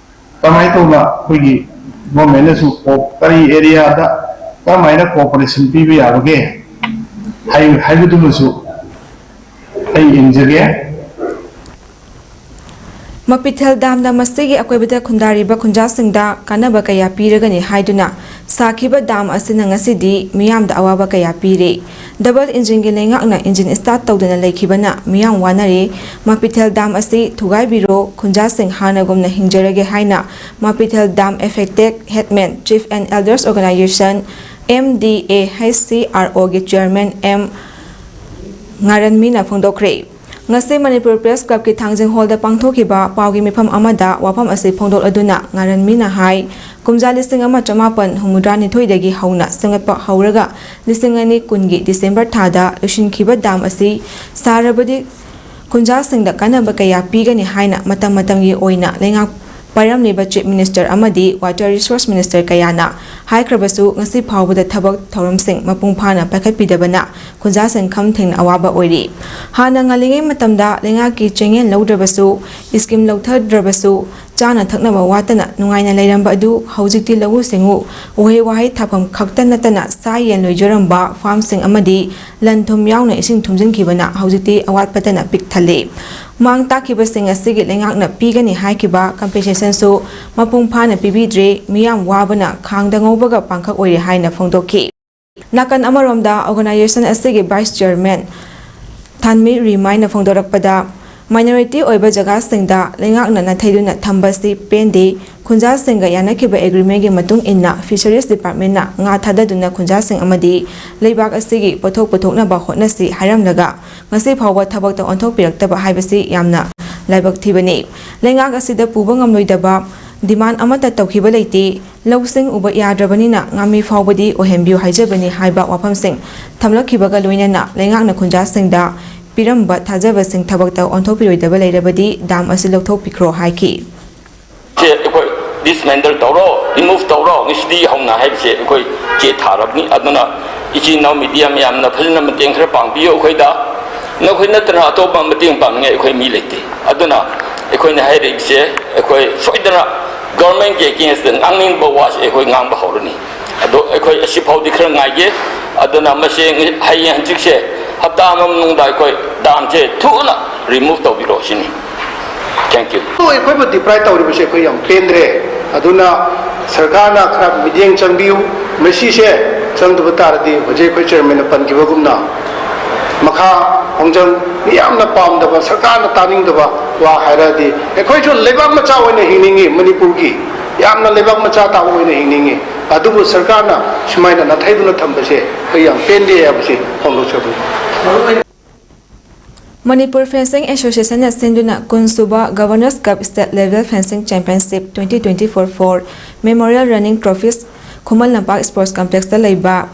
ꯀꯃꯥꯏꯅ ꯇꯧꯅ ꯑꯩꯈꯣꯏꯒꯤ government ꯅꯁꯨ ꯀꯣ-, ꯀꯔꯤ area ꯗ ꯀꯔꯝꯍꯥꯏꯅ cooperation ꯄꯤꯕ ꯌꯥꯕꯒꯦ ꯍꯥꯏ-, ꯍꯥꯏꯕꯗꯨꯃꯁꯨ ꯑꯩ ꯌꯦꯡꯖꯒꯦ꯫ ꯃꯄꯤꯊꯦꯜ ꯗꯥꯝꯅ ꯃꯁꯤꯒꯤ ꯑꯀꯣꯏꯕꯗ ꯈꯨꯟꯗꯥꯔꯤꯕ ꯈꯨꯟꯖꯥꯁꯤꯡꯗ ꯀꯥꯟꯅꯕ ꯀꯌꯥ ꯄꯤꯔꯒꯅꯤ ꯍꯥꯏꯗꯨꯅ ꯁꯥꯈꯤꯕ ꯗꯥꯝ ꯑꯁꯤꯅ ꯉꯁꯤꯗꯤ ꯃꯤꯌꯥꯝꯗ ꯑꯋꯥꯕ ꯀꯌꯥ ꯄꯤꯔꯦ꯫ ꯗꯕꯜ ꯏꯟꯖꯤꯟꯒꯤ ꯂꯩꯉꯥꯛꯅ ꯏꯟꯖꯤꯟ ꯁ꯭ꯇꯥꯔꯠ ꯇꯧꯗꯅ ꯂꯩꯈꯤꯕꯅ ꯃꯤꯌꯥꯝ ꯋꯥꯅꯔꯦ꯫ ꯃꯥꯄꯤꯊꯦꯜ ꯗꯥꯝ ꯑꯁꯤ ꯊꯨꯒꯥꯏꯕꯤꯔꯣ, ꯈꯨꯟꯖꯥꯁꯤꯡ ꯍꯥꯟꯅꯒꯨꯝꯅ ꯍꯤꯡꯖꯔꯒꯦ ꯍꯥꯏꯅ Mapithel dam affected headmen chief and elders organization, M D A H C R ꯑꯣꯒꯤ ꯆꯤꯌꯔꯃꯦꯟ ꯑꯦꯝ ꯉꯥꯔꯟꯃꯤꯅ ꯐꯣꯡꯗꯣꯛꯈ꯭ꯔꯦ꯫ ꯉꯁꯤ ꯃꯅꯤꯄꯨꯔ ꯄ꯭ꯔꯦꯁ ꯀ꯭ꯂꯕꯀꯤ ꯊꯥꯡꯖꯤꯡ ꯍꯣꯜꯗ ꯄꯥꯡꯊꯣꯛꯈꯤꯕ ꯄꯥꯎꯒꯤ ꯃꯤꯐꯝ ꯑꯃꯗ ꯋꯥꯐꯝ ꯑꯁꯤ ꯐꯣꯡꯗꯣꯛꯂꯗꯨꯅ ꯉꯥꯔꯟꯃꯤꯅ ꯍꯥꯏ, ꯀꯨꯝꯖꯥ ꯂꯤꯁꯤꯡ ꯑꯃ ꯆꯃꯥꯄꯟ ꯍꯨꯝꯐꯨꯇꯔꯥꯅꯤꯊꯣꯏꯗꯒꯤ ꯍꯧꯅ ꯁꯦꯝꯒꯠꯄ ꯍꯧꯔꯒ ꯂꯤꯁꯤꯡ ꯑꯅꯤ ꯀꯨꯟꯒꯤ ꯗꯤꯁꯦꯝꯕꯔ ꯊꯥꯗ ꯂꯣꯏꯁꯤꯟꯈꯤꯕ ꯗꯥꯝ ꯑꯁꯤ ꯁꯥꯔꯕꯗꯤ ꯈꯨꯟꯖꯥꯁꯤꯡꯗ ꯀꯥꯟꯅꯕ ꯀꯌꯥ ꯄꯤꯒꯅꯤ ꯍꯥꯏꯅ ꯃꯇꯝ ꯃꯇꯝꯒꯤ ꯑꯣꯏꯅ ꯂꯩꯉꯥꯛ ꯄꯥꯏꯔꯝꯂꯤꯕ ꯆꯤꯐ ꯃꯤꯅꯤꯁꯇꯔ ꯑꯃꯗꯤ ꯋꯥꯇꯔ ꯔꯤꯁꯣꯔꯁ ꯃꯤꯅꯤꯁꯇꯔ ꯀꯌꯥꯅ ꯍꯥꯏꯈ꯭ꯔꯕꯁꯨ, ꯉꯁꯤ ꯐꯥꯎꯕꯗ ꯊꯕꯛ ꯊꯧꯔꯝꯁꯤꯡ ꯃꯄꯨꯡ ꯐꯥꯅ ꯄꯥꯏꯈꯠꯄꯤꯗꯕꯅ ꯈꯨꯟꯖꯥꯁꯤꯡ ꯈꯝ ꯊꯦꯡꯅ ꯑꯋꯥꯕ ꯑꯣꯏꯔꯤ꯫ ꯍꯥꯟꯅ ꯉꯜꯂꯤꯉꯩ ꯃꯇꯝꯗ ꯂꯩꯉꯥꯛꯀꯤ ꯆꯦꯡꯌꯦꯟ ꯂꯧꯗ꯭ꯔꯕꯁꯨ, ꯁ꯭ꯀꯤꯝ ꯂꯧꯊꯗ꯭ꯔꯕꯁꯨ, ꯆꯥꯅ ꯊꯛꯅꯕ ꯋꯥꯠꯇꯅ ꯅꯨꯡꯉꯥꯏꯅ ꯂꯩꯔꯝꯕ ꯑꯗꯨ ꯍꯧꯖꯤꯛꯇꯤ ꯂꯧꯎ ꯁꯤꯡꯎ, ꯎꯍꯩ ꯋꯥꯍꯩ ꯊꯥꯐꯝ ꯈꯛꯇ ꯅꯠꯇꯅ ꯁꯥ ꯌꯦꯟ ꯂꯣꯏꯖꯔꯝꯕ ꯐꯥꯔꯝꯁꯤꯡ ꯑꯃꯗꯤ ꯂꯟ ꯊꯨꯝ ꯌꯥꯎꯅ ꯏꯁꯤꯡ ꯊꯨꯝꯖꯤꯟꯈꯤꯕꯅ ꯍꯧꯖꯤꯛꯇꯤ ꯑꯋꯥꯠꯄꯇꯅ ꯄꯤꯛ ꯊꯜꯂꯤ꯫ ꯃꯥꯡ ꯇꯥꯛꯈꯤꯕꯁꯤꯡ ꯑꯁꯤꯒꯤ ꯂꯩꯉꯥꯛꯅ ꯄꯤꯒꯅꯤ ꯍꯥꯏꯈꯤꯕ ꯀꯝꯄꯦꯟꯁꯦꯁꯟꯁꯨ ꯃꯄꯨꯡ ꯐꯥꯅ ꯄꯤꯕꯤꯗ꯭ꯔꯦ, ꯃꯤꯌꯥꯝ ꯋꯥꯕꯅ ꯈꯥꯡꯗ ꯉꯧꯕꯒ ꯄꯥꯡꯈꯛ ꯑꯣꯏꯔꯦ ꯍꯥꯏꯅ ꯐꯣꯡꯗꯣꯛꯈꯤ꯫ ꯅꯥꯀꯟ ꯑꯃꯔꯣꯝꯗ, ꯑꯣꯔꯒꯅꯥꯏꯖꯦꯁꯟ ꯑꯁꯤꯒꯤ ꯚꯥꯏꯁ ꯆꯤꯌꯔꯃꯦꯟ ꯊꯥꯟꯃꯤ ꯔꯤꯃꯥꯏꯅ ꯐꯣꯡꯗꯣꯔꯛꯄꯗ, ꯃꯥꯏꯅꯣꯔꯤꯇꯤ ꯑꯣꯏꯕ ꯖꯒꯥꯁꯤꯡꯗ ꯂꯩꯉꯥꯛꯅ ꯅꯥꯊꯩꯗꯨꯅ ꯊꯝꯕꯁꯤ ꯄꯦꯟꯗꯦ, ꯈꯨꯟꯖꯥꯁꯤꯡꯒ ꯌꯥꯅꯈꯤꯕ ꯑꯦꯒ꯭ꯔꯤꯃꯦꯟꯒꯤ ꯃꯇꯨꯡ ꯏꯟꯅ ꯐꯤꯁꯔꯤꯁ ꯗꯤꯄꯥꯔꯠꯃꯦꯟꯅ ꯉꯥ ꯊꯥꯗꯗꯨꯅ ꯈꯨꯟꯖꯥꯁꯤꯡ ꯑꯃꯗꯤ ꯂꯩꯕꯥꯛ ꯑꯁꯤꯒꯤ ꯄꯣꯠꯊꯣꯛ ꯄꯨꯊꯣꯛꯅꯕ ꯍꯣꯠꯅꯁꯤ ꯍꯥꯏꯔꯝꯂꯒ, ꯉꯁꯤ ꯐꯥꯎꯕ ꯊꯕꯛꯇ ꯑꯣꯟꯊꯣꯛꯄꯤꯔꯛꯇꯕ ꯍꯥꯏꯕꯁꯤ ꯌꯥꯝꯅ ꯂꯥꯏꯕꯛ ꯊꯤꯕꯅꯤ꯫ ꯂꯩꯉꯥꯛ ꯑꯁꯤꯗ ꯄꯨꯕ ꯉꯝꯂꯣꯏꯗꯕ ꯗꯤꯃꯥꯟ ꯑꯃꯠꯇ ꯇꯧꯈꯤꯕ ꯂꯩꯇꯦ꯫ ꯂꯧꯁꯤꯡ ꯎꯕ ꯌꯥꯗ꯭ꯔꯕꯅꯤꯅ ꯉꯥꯃꯤ ꯐꯥꯎꯕꯗꯤ ꯑꯣꯏꯍꯟꯕꯤꯌꯨ ꯍꯥꯏꯖꯕꯅꯤ ꯍꯥꯏꯕ ꯋꯥꯐꯝꯁꯤꯡ ꯊꯝꯂꯛꯈꯤꯕꯒ ꯂꯣꯏꯅꯅ ꯂꯩꯉꯥꯛꯅ ꯈꯨꯟꯖꯥꯁꯤꯡꯗ ꯄꯤꯔꯝꯕ ꯊꯥꯖꯕꯁꯤꯡ ꯊꯕꯛꯇ ꯑꯣꯟꯊꯣꯛꯄꯤꯔꯣꯏꯗꯕ ꯂꯩꯔꯕꯗꯤ ꯗꯥꯝ ꯑꯁꯤ ꯂꯧꯊꯣꯛꯄꯤꯈ꯭ꯔꯣ ꯍꯥꯏꯈꯤ꯫ ꯁꯦ ꯑꯩꯈꯣꯏ ꯗꯤꯁꯃꯦꯟꯇꯜ ꯇꯧꯔꯣ, ꯔꯤꯃꯨꯚ ꯇꯧꯔꯣ, ꯉꯁꯤꯗꯤ ꯍꯧꯅ ꯍꯥꯏꯕꯁꯦ ꯑꯩꯈꯣꯏ ꯆꯦ ꯊꯥꯔꯕꯅꯤ꯫ ꯑꯗꯨꯅ ꯏꯆꯤꯟ ꯏꯅꯥꯎ ꯃꯤꯗꯤꯌꯥ ꯃꯌꯥꯝꯅ ꯐꯖꯅ ꯃꯇꯦꯡ ꯈꯔ ꯄꯥꯡꯕꯤꯌꯨ ꯑꯩꯈꯣꯏꯗ꯫ ꯅꯈꯣꯏ ꯅꯠꯇꯅ ꯑꯇꯣꯞꯄ ꯃꯇꯦꯡ ꯄꯥꯡꯅꯤꯡꯉꯥꯏ ꯑꯩꯈꯣꯏ ꯃꯤ ꯂꯩꯇꯦ꯫ ꯑꯗꯨꯅ ꯑꯩꯈꯣꯏꯅ ꯍꯥꯏꯔꯤꯕꯁꯦ, ꯑꯩꯈꯣꯏ ꯁꯣꯏꯗꯅ ꯒꯚꯔꯟꯃꯦꯟꯒꯤ ꯑꯦꯒꯦꯟꯁꯇ ꯉꯥꯡꯅꯤꯡꯕ ꯋꯥꯁꯦ ꯑꯩꯈꯣꯏ ꯉꯥꯡꯕ ꯍꯧꯔꯅꯤ꯫ ꯑꯗꯣ ꯑꯩꯈꯣꯏ ꯑꯁꯤꯐꯥꯎꯗꯤ ꯈꯔ ꯉꯥꯏꯒꯦ꯫ ꯑꯗꯨꯅ ꯃꯁꯤ ꯍꯌꯦꯡ ꯍꯪꯆꯤꯠꯁꯦ, ꯍꯞꯇꯥ ꯑꯃ ꯃꯅꯨꯡꯗ ꯑꯩꯈꯣꯏ ꯗꯥꯝꯁꯦ ꯊꯨꯅ ꯔꯤꯃꯨꯚ ꯇꯧꯕꯤꯔꯣ ꯁꯤꯅꯤ꯫ Thank you꯫ ꯑꯩꯈꯣꯏꯕꯨ ꯗꯤꯄ꯭ꯔꯥꯏꯚ ꯇꯧꯔꯤꯕꯁꯦ ꯑꯩꯈꯣꯏ ꯌꯥꯝ ꯄꯦꯟꯗ꯭ꯔꯦ꯫ ꯑꯗꯨꯅ ꯁꯔꯀꯥꯔꯅ ꯈꯔ ꯃꯤꯠꯌꯦꯡ ꯆꯪꯕꯤꯌꯨ꯫ ꯃꯁꯤꯁꯦ ꯆꯪꯗꯕ ꯇꯥꯔꯗꯤ ꯍꯧꯖꯤꯛ ꯑꯩꯈꯣꯏ ꯆꯤꯌꯔꯃꯦꯟꯅ ꯄꯟꯈꯤꯕꯒꯨꯝꯅ ꯃꯈꯥ ꯈꯣꯡꯖꯪ, ꯃꯤꯌꯥꯝꯅ ꯄꯥꯝꯗꯕ, ꯁꯔꯀꯥꯔꯅ ꯇꯥꯅꯤꯡꯗꯕ ꯋꯥ ꯍꯥꯏꯔꯛꯑꯗꯤ, ꯑꯩꯈꯣꯏꯁꯨ ꯂꯩꯕꯥꯛ ꯃꯆꯥ ꯑꯣꯏꯅ ꯍꯤꯡꯅꯤꯡꯉꯤ, ꯃꯅꯤꯄꯨꯔꯒꯤ ꯌꯥꯝꯅ ꯂꯩꯕꯥꯛ ꯃꯆꯥ ꯇꯥꯕ ꯑꯣꯏꯅ ꯍꯤꯡꯅꯤꯡꯉꯤ꯫ ꯑꯗꯨꯕꯨ ꯁꯔꯀꯥꯔꯅ ꯁꯨꯃꯥꯏꯅ ꯅꯥꯊꯩꯗꯨꯅ ꯊꯝꯕꯁꯦ ꯑꯩꯈꯣꯏ ꯌꯥꯝ ꯄꯦꯟꯗꯦ ꯍꯥꯏꯕꯁꯤ ꯐꯣꯡꯗꯣꯛꯆꯕꯅꯤ꯫ ꯃꯅꯤꯄꯨꯔ ꯐꯦꯟꯁꯤꯡ ꯑꯦꯁꯣꯁꯤꯌꯦꯁꯟꯅ ꯁꯤꯟꯗꯨꯅ ꯀꯨꯟꯁꯨꯕ Governors Cup State Level Fencing Championship twenty twenty-four four Memorial Running Trophies Khuman Lampak Sports Complexꯇ ꯂꯩꯕ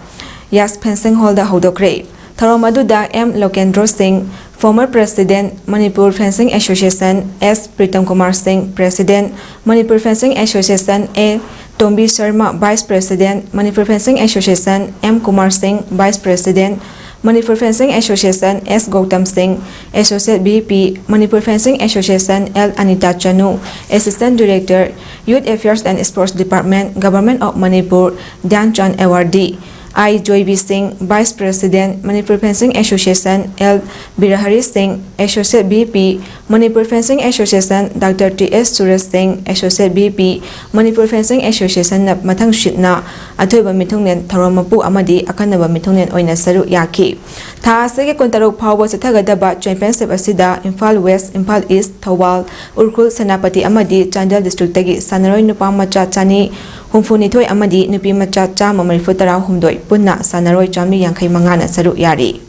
ꯌꯥꯁ Fencing Hallꯗ ꯍꯧꯗꯣꯛꯈ꯭ꯔꯦ꯫ ꯊꯧꯔꯝ ꯑꯗꯨꯗ ꯑꯦꯝ ꯂꯣꯀꯦꯟꯗ꯭ꯔꯣ ꯁꯤꯡ, former president, Manipur Fencing Association, ꯑꯦꯁ ꯄ꯭ꯔꯤꯇꯝ ꯀꯨꯃꯥꯔ ꯁꯤꯡ, president, Manipur Fencing Association, A Tombi Sharma, vice president, Manipur Fencing Association, M Kumar Singh, vice president, Manipur Fencing Association, ꯑꯦꯁ ꯒꯧꯇꯝ ꯁꯤꯡ, associate VP, Manipur Fencing Association, L Anita Chanu, assistant director, Youth Affairs and Sports Department, Government of Manipur, ꯙ꯭ꯌꯥꯟ ꯆꯥꯟ awardee, ꯑꯥꯏ ꯖꯣꯏꯕꯤ ꯁꯤꯡ, vice president, Manipur Fencing Association, L Birahari Singh, associate VP, Manipur Fencing Association, doctor T S Suresh Singh, associate VP, Manipur Fencing Associationꯅ ꯃꯊꯪ ꯁꯤꯠꯅ ꯑꯊꯣꯏꯕ ꯃꯤꯊꯨꯡꯂꯦꯟ, ꯊꯧꯔꯝ ꯃꯄꯨ ꯑꯃꯗꯤ ꯑꯈꯟꯅꯕ ꯃꯤꯊꯨꯡꯂꯦꯟ ꯑꯣꯏꯅ ꯁꯔꯨꯛ ꯌꯥꯈꯤ꯫ ꯊꯥ ꯑꯁꯤꯒꯤ ꯀꯨꯟꯇꯔꯨꯛ ꯐꯥꯎꯕ ꯆꯠꯊꯒꯗꯕ championship ꯑꯁꯤꯗ ꯏꯝꯐꯥꯜ West, ꯏꯝꯐꯥꯜ East, ꯊꯧꯕꯥꯜ, ꯎꯈ꯭ꯔꯨꯜ, ꯁꯦꯅꯥꯄꯇꯤ ꯑꯃꯗꯤ ꯆꯥꯟꯗꯦꯜ districtꯇꯒꯤ ꯁꯥꯟꯅꯔꯣꯏ ꯅꯨꯄꯥ ꯃꯆꯥ ꯆꯅꯤ ꯍꯨꯝꯐꯨꯅꯤꯊꯣꯏ ꯑꯃꯗꯤ ꯅꯨꯄꯤ ꯃꯆꯥ ꯆꯥꯝꯃ ꯃꯔꯤꯐꯨ ꯇꯔꯥꯍꯨꯝꯗꯣꯏ, ꯄꯨꯟꯅ ꯁꯥꯟꯅꯔꯣꯏ ꯆꯥꯝꯃꯔꯤ ꯌꯥꯡꯈꯩ ꯃꯉꯥꯅ ꯁꯔꯨꯛ ꯌꯥꯔꯤ꯫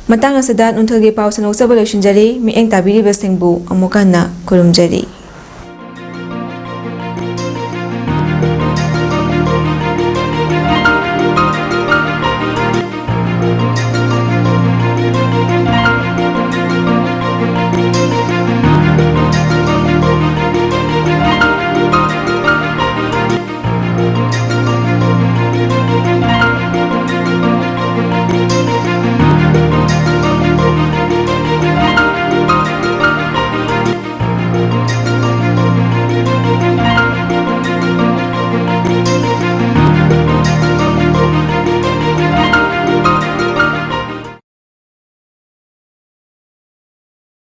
ꯃꯇꯥꯡ ꯑꯁꯤꯗ ꯅꯨꯡꯊꯤꯜꯒꯤ ꯄꯥꯎ ꯁꯟꯗꯣꯛꯆꯕ ꯂꯣꯏꯁꯤꯟꯖꯔꯤ꯫ ꯃꯤꯠꯌꯦꯡ ꯇꯥꯕꯤꯔꯤꯕꯁꯤꯡꯕꯨ ꯑꯃꯨꯛ ꯍꯟꯅ ꯈꯨꯔꯨꯝꯖꯔꯤ꯫